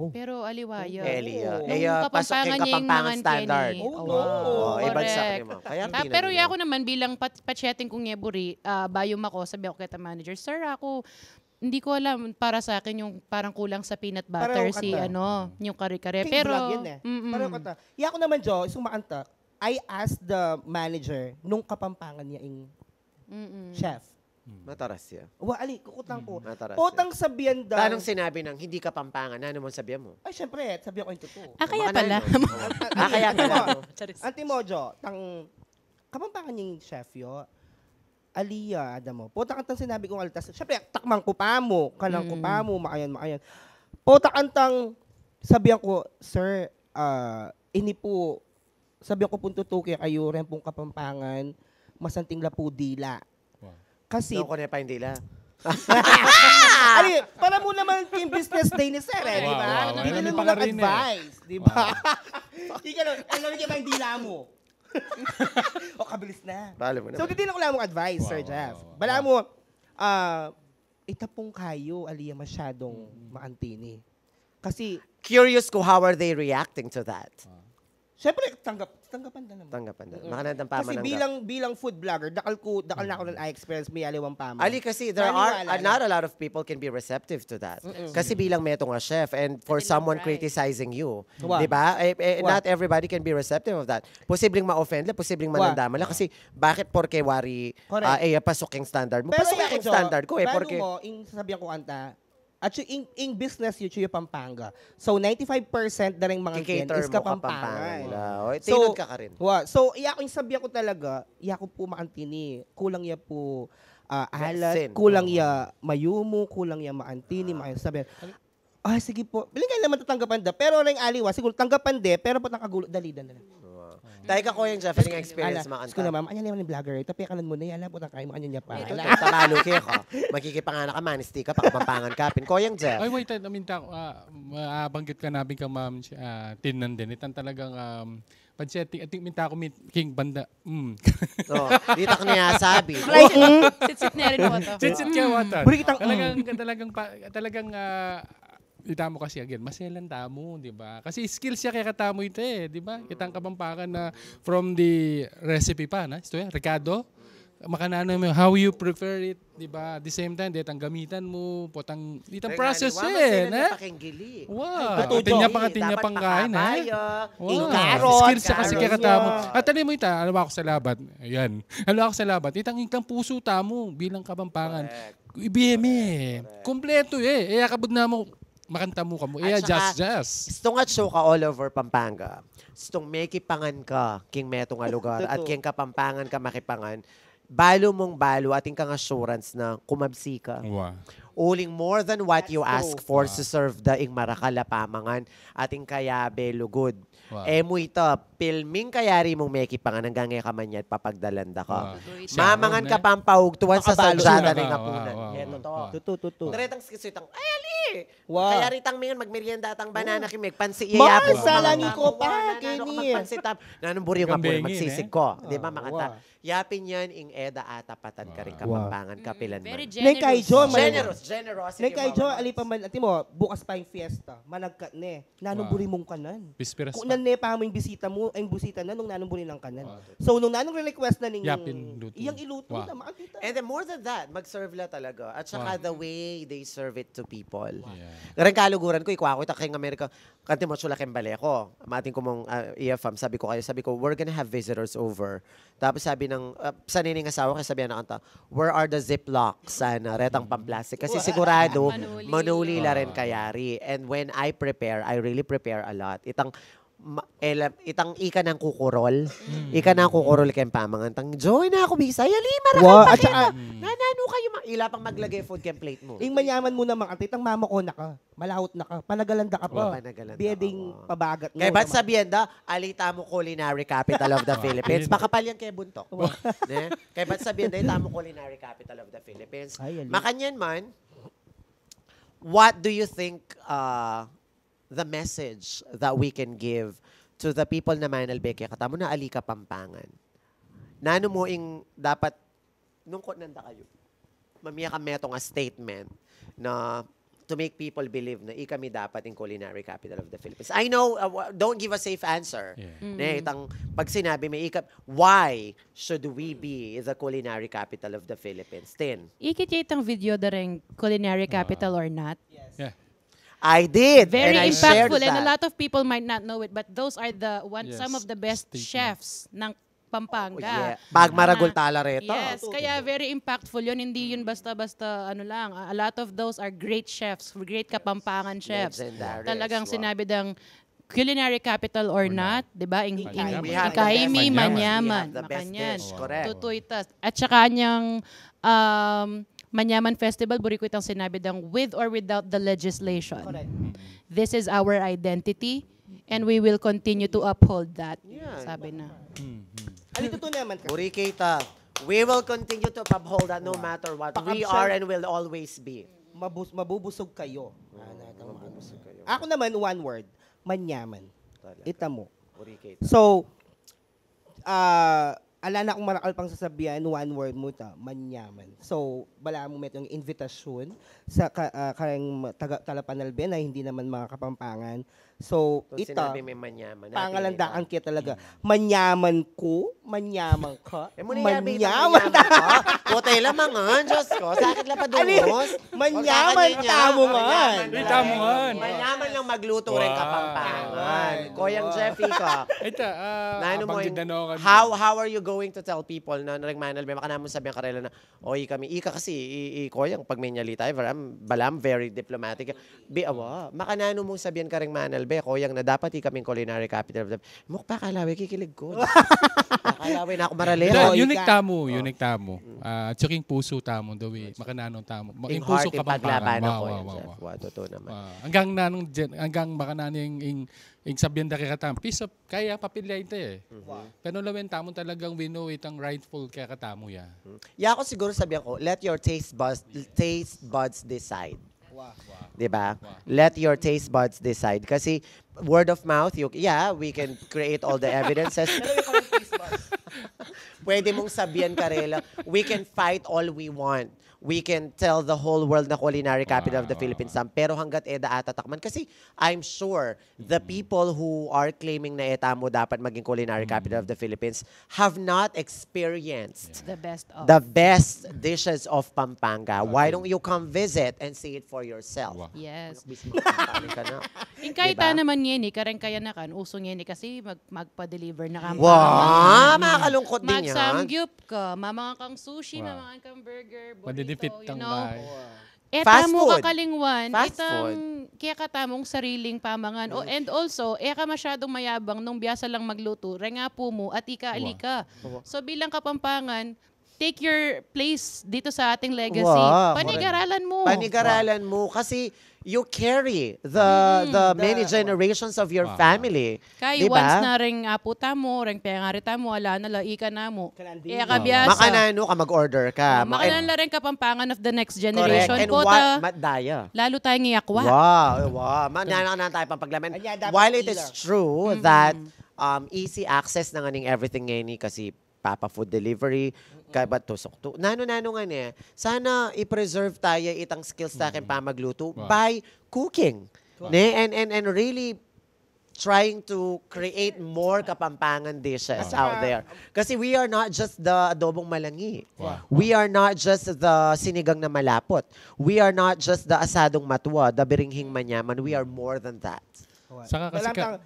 Pero aliwa ya. Elia. Nung Kapampangan ya ing mangan keni. Oh, no. Oh, ibang sa akin, ma'am. Kaya pero ya ako naman bilang pat- patsyeteng kung ye buri, ah, bayu mako, sabi ako keta manager, "Sir, ako, hindi ko alam, para sa akin yung parang kulang sa peanut butter si ano, yung kare-kare." Pero, mm-mm. Pero kata, ya ako naman, Jo, isung maantak, I asked the manager nung Kapampangan ya ing chef. Mataras ya. Wa, ali, kukutang ko. Mataras ya. Potang sabihan daw. Tanong sinabi ng hindi Kapampangan, ano mong sabihan mo? Ay, syempre, sabihan ko yung totoo. Ah, kaya pala. Ah, kaya pala. Antimo, Jo, tang Kapampangan ing chef yo. Aliya, ada mo. Potang antang sinabi kong altas. Syempre, takmang ko pa mo, kanang ko pa mo, maayan, maayan. Potang antang sabihan ko, "Sir, ah, ini po," sabihan ko, "pung tutu kekayu, ren pung Kapampangan, masanting la pu dila." Kasi, no, kone pa yung dila. Ali, para mo naman yung business day ni Sir, eh, di ba? Wow, wow. Binili mo lang advice, di ba? Ika lang, alam niya pa yung dila mo. O, kabilis na. Bale mo naman. So, didi na ko lang mong advice, Sir Jeff. Bala mo, ah, itapong kayo, aliya masyadong maantini. Kasi, curious ko, how are they reacting to that? Siyempre, tanggap, tanggapan na naman. Tanggapan na. Kasi bilang, bilang food blogger, dakal ko, dakal na ako ng experience, may aliwang pamang. Ali, kasi there are not a lot of people can be receptive to that. Kasi bilang metung a chef, and for someone criticizing you, di ba? Eh, eh, not everybody can be receptive of that. Posibleng ma-offend la, posibleng manandaman la. Kasi bakit porke wari, ah, eh, pasok yung standard mo? Pasok yung standard ko, eh, porke mo, ing sasabihan ko anta, at yung, ing, ing business yu, yu Pampanga. So, ninety-five percent da ring mga is Kapampangan. So, wa, so, iya ko yung sabihan ko talaga, iya ko po maantini, kulang ya po, ah, alat, kulang ya mayumu, kulang ya maantini, maantini, sabi, "Ah, sige po." Biling ka naman tatanggapan da. Pero ring aliwa, siguro tanggapan de, pero potang kagulo, dali da na lang. Tayo ka, Kuya Jeff, ano yung experience mo? Ano, naman, anya naman yung vlogger, ito, pekanan mo na yan, potang kayo mo, anya niya pa. Ito, ala, tabalu kaya ka. Makikipanganak ka, manisti ka, pakapampangan ka, pin. Kuya Jeff. Ay, wait, I mean, ta-, ah, mabanggit ka namin ka, Ma'am, ah, Tin nandin. Itang talagang, um, panseti, I think, minta ko, min-, king banda. Mm. Oh, di tak niya sabi. Sitsit na rin mo to. Sitsit kaya watan. Talagang, talagang, pa-, talagang, ah, ita mo kasi, again, maselan tamu, di ba? Kasi skills ya kaya katamu ita, eh, di ba? Itang Kapampangan na from the recipe pa, na? Ito, eh, rekado. Makananu mo, how you prepare it, di ba? At the same time, detang gamitan mo, potang, itang process, eh, na? Wow. Atin ya pang, atin ya pang kain, eh. Wow. Skills ya kasi kaya katamu. At ano mo ita, alam ako sa labat. Ayan. Alam ako sa labat. Itang, itang pusu tamu bilang Kapampangan. Ibie me. Kompleto, eh. E akabud na mo, makanta mu kamu. E, just, just. Stung at show ka all over Pampanga. Stung mekipangan ka king metung a lugar at king Kapampangan ka makipangan, balu mung balu, atin kang assurance na kumabsi ka. Uling more than what you ask for, serve da ing marakal a pamangan, atin kayabe lugud. E mu ita, pilming kayari mung mekipangan, anggang e ka manyad papagdalan da ka. Mamangan ka pampaugtuan sa sadya da ning apunan. Tutu, tutu. Daretang skisitang, ay, ali, Wa. Kaya ritang mingan magmerienda tang banana, wow, kami, pansit. Mahal, yayapin mo, salang iko pa, nanu ka magpansit, ah. Nanung buri nga puri magsisig ko. Di ba, makanta? Yapin yan, ing e da atapatan karing Kapampangan, kapilan man. Very generous. Neng kay Jo, generous, generosity. Neng kay Jo, alipan man, ati mo, bukas pa ing fiesta, managkat ne. Nanung buri mung kanan? Bisperas pa. Kunan ne pa mu ing bisita mu, ing bisita na nung nanung buri nang kanan. So, nung nanung re-request na ning yapin lutu, iyang ilutu na, makakita. And then more than that, mag-serve la talaga. At saka the way they serve it to people. Yeah. Ngarang kaluguran ku, ikwa ku, ita keng Amerika, kanti mo, sula keng bale ku. Mating ku mung, ah, E F M, sabi ku kaya, sabi ku, "We're gonna have visitors over." Tapos sabi nang, ah, sanay ning asawa ku, sabi na kanta, "Where are the Ziplocs?" Sana, retang pamplastik. Kasi sigurado, manuli la rin kayari. And when I prepare, I really prepare a lot. Itang, ma-, ela-, itang ika nang kukurol. Ika nang kukurol keng pamangan. Tang, "Joy na aku, Bisaya, lima ra kang paket na. Nananu kayu ma-, ila pang maglagay food keng plate mu." Ing manyaman mu namang ati, itang mamakona ka. Malawut na ka, panagalan da ka pa. Wa, panagalan da ka pa. Bie ding pabagat mu. Kaya ba't sabihan da, "Ali tamu culinary capital of the Philippines"? Makapal yang kebuntok. Ne? Kaya ba't sabihan da, "Ali tamu culinary capital of the Philippines"? Ay, ali. Makanyan man, what do you think, uh, the message that we can give to the people na manalbe kekatamu na ali Kapampangan? Nanu mu ing dapat nung kutnan da kayu, mamie kang metung a statement na to make people believe na ikami dapat ing culinary capital of the Philippines. I know, uh, wa-, don't give a safe answer. Yeah. Ne, itang pag sinabi mi, ika-, why should we be the culinary capital of the Philippines? Tin. Ikit ye itang video da reng culinary capital or not? Yeah. I did, and I shared that. Very impactful, and a lot of people might not know it, but those are the one, some of the best chefs ng Pampanga. Yeah. Pag maragul tala reta. Yes, kaya very impactful yun. Hindi yun basta-basta, ano lang. A, a lot of those are great chefs, great Kapampangan chefs. Legendary. Talagang sinabi dang culinary capital or not, di ba? Ing, ing, ing kaimi, manyaman. We have the best dish, correct. Tutuy ta. At saka anyang, um, Manyaman Festival, buri ku itang sinabi dang, "With or without the legislation, this is our identity, and we will continue to uphold that." Sabi na. Alito to naman ka. Buri kita. We will continue to uphold that no matter what. We are and will always be. Mabus-, mabubusog kayo. Mabubusog kayo. Ako naman, one word. Manyaman. Ita mo. Buri kita. So, ah, ala na akong marakal pang sasabian, one word mu ita, manyaman. So, bala mu metung invitasyon sa ka-, ah, kareng taga-, talapanalbe na hindi naman mga Kapampangan. So, ita, pangalandakan ke talaga. Manyaman ku, manyaman ka, manyaman. Puta, ila mangan, Diyos ko, sakit la pa dungos. Manyaman tamu ngan. Manyaman lang magluto reng Kapampangan. Koyang Jeffy ka. Ita, ah, nanu mu, how, how are you going to tell people na reng manalbe, makananu mung sabian karela na, "O, ikami, ika kasi, i, i, koyang pag menyali tayo, balam, balam, very diplomatic." Bi, awa, makananu mung sabian kareng manalbe, koyang na dapat ikaming culinary capital of the Mukha pa kalawe, kikilig ku. Kalawe na aku marali. Unique tamu, unique tamu. Ah, tsaka ing pusu tamu, dawi, makananu tamu. Ing pusu Kapampangan. Wa, wa, wa, wa. Totoo naman. Anggang nanung, anggang makananu ing, ing, ing sabian da kekatamu. Piece of, kaya papilya ita e. Pero lawen tamu talagang we know itang rightful kekatamu ya. Ya, aku siguro sabian ku, let your taste buds, taste buds decide. Di ba? Let your taste buds decide. Kasi word of mouth, you, yeah, we can create all the evidences. Pwede mung sabian karela, we can fight all we want. We can tell the whole world na culinary capital of the Philippines, pero hanggat e da atatakman. Kasi I'm sure the people who are claiming na e tamu dapat maging culinary capital of the Philippines have not experienced the best of, the best dishes of Pampanga. Why don't you come visit and see it for yourself? Yes. Ing kahit naman ngeni, kareng kayanakan, uso ngeni kasi mag-, magpa-deliver na kang Pampanga. Wa, makalungkot din yan. Mag-samgyup ka, mamangan kang sushi, mamangan kang burger, burrito, you know. E tamu kakalingwan itang kekatamung sariling pamangan. O, and also, e ka masyadung mayabang nung biasa lang magluto, reng apu mu at ika ali ka. So, bilang Kapampangan, take your place dito sa ating legacy. Wow, correct. Panigaralan mo. Panigaralan mo kasi you carry the the many generations of your family. Kay once na ring apu tamu, ring pengari tamu, ala na la, ika na mu. Kalanding. E, kabiasa. Makananu ka, mag-order ka. Makanan la ring Kapampangan of the next generation. Correct. And what, madaya. Lalu tayung iyakwa. Wow, wow. Manana na tayo pampaglaman. While it is true that um, easy access na nga ning everything ngeni kasi papa food delivery, kaya ba tusok tu. Nanu-nanu nga ne, sana i-preserve tayo itang skills ta king pamagluto by cooking. Ne? And, and, and really trying to create more Kapampangan dishes out there. Kasi we are not just the adobong malangi. We are not just the sinigang na malapot. We are not just the asadong matua, the biringhing manyaman. We are more than that. Saka kasi ka,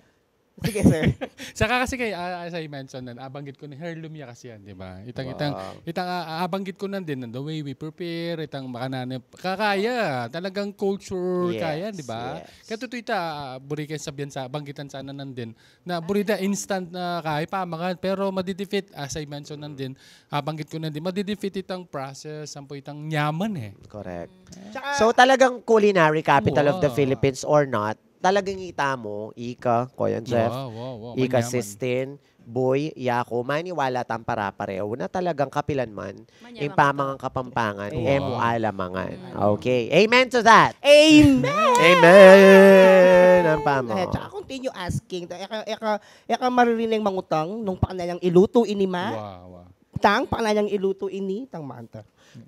Sige, sir. Saka kasi kay, ah, as I mentioned, nan, abanggit ko ni heirloom ya kasi yan, di ba? Itang, itang, itang ah, abanggit ko nan din, the way we prepare, itang makananip, kakaya, talagang culture, kaya, di ba? Kaya tutu ita, ah, buri kay sabihan sa, banggitan sana nan din, na buri da instant na kaya pamangan, pero madidefeat, as I mentioned nan din, abanggit ko nan din, madidefeat itang process, sampo itang nyaman eh. Correct. So talagang culinary capital of the Philippines or not, talagang ita mo, ika, Kuya Jeff, ika, Sistine, Boy, Yako, maniwala tang para-pareho na talagang kapilan man, ing pamangan Kapampangan, e mu alamangan. Okay. Amen to that. Amen! Amen! Ang pamo. Eh, tsaka continue asking. Eka, eka, eka maririning mangutang nung pakanayang iluto ini ma. Tang pakanayang iluto ini, tang manta.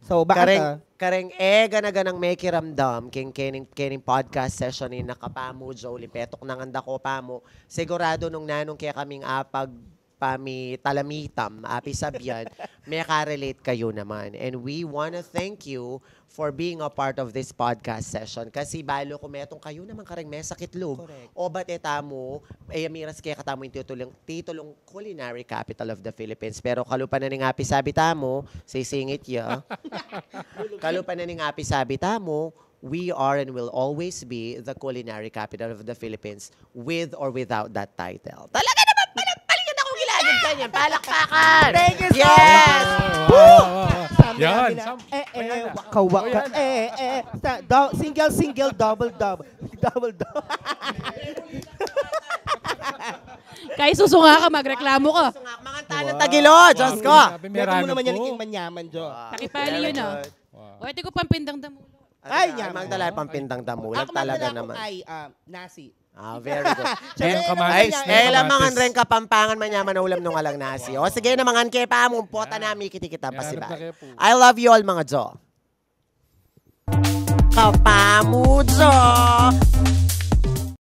So, baka Kareng, kareng e gana-ganang mekiramdam king kening, kening podcast session ini na kapamu, Joe, lipetok na nganda ko pamu. Sigurado nung nanung kekaming apag pamitalamitam, api sabian, meka-relate kayu naman. And we wanna thank you for being a part of this podcast session. Kasi balu ku metung kayu naman kareng mesakit lub. Correct. O bat e tamu, e miras kekatamu ing titulung, titulung Culinary Capital of the Philippines. Pero kalupa na ning api sabi tamu, sisingit ya. Kalupa na ning api sabi tamu, we are and will always be the culinary capital of the Philippines, with or without that title. Talaga naman, palakpakan ako, gilagid ka niyan. Palakpakan! Thank you so Yes! much! Sabi Yan, namin na, sam- eh, eh, waka, waka, eh, eh, sa, do, single, single, double, double, double, double. Kay susunga ka, magreklamo ka. Mga tanang tagilo, Diyos ko! Sabi, Meron mo naman yan, merano iking manyaman, Jo. Nakipali yun, ah. O, ito ko pampindang damulo. Ay, Ay, nyaman. magdala pampindang damulag Ako talaga man naman. Ay, ah, nasi. Ah, very good. Siyempre, Ayan, kamatis. ano yan, Eh, eh, lamangan kamatis. Rin Kapampangan, manyaman na ulam nung alang nasi. O, sige na, mangan ke pa, mumpota na, mikiti kita pa si Meron na Bay. kayo po. I love you all, mga Jo. Kapamu, Jo!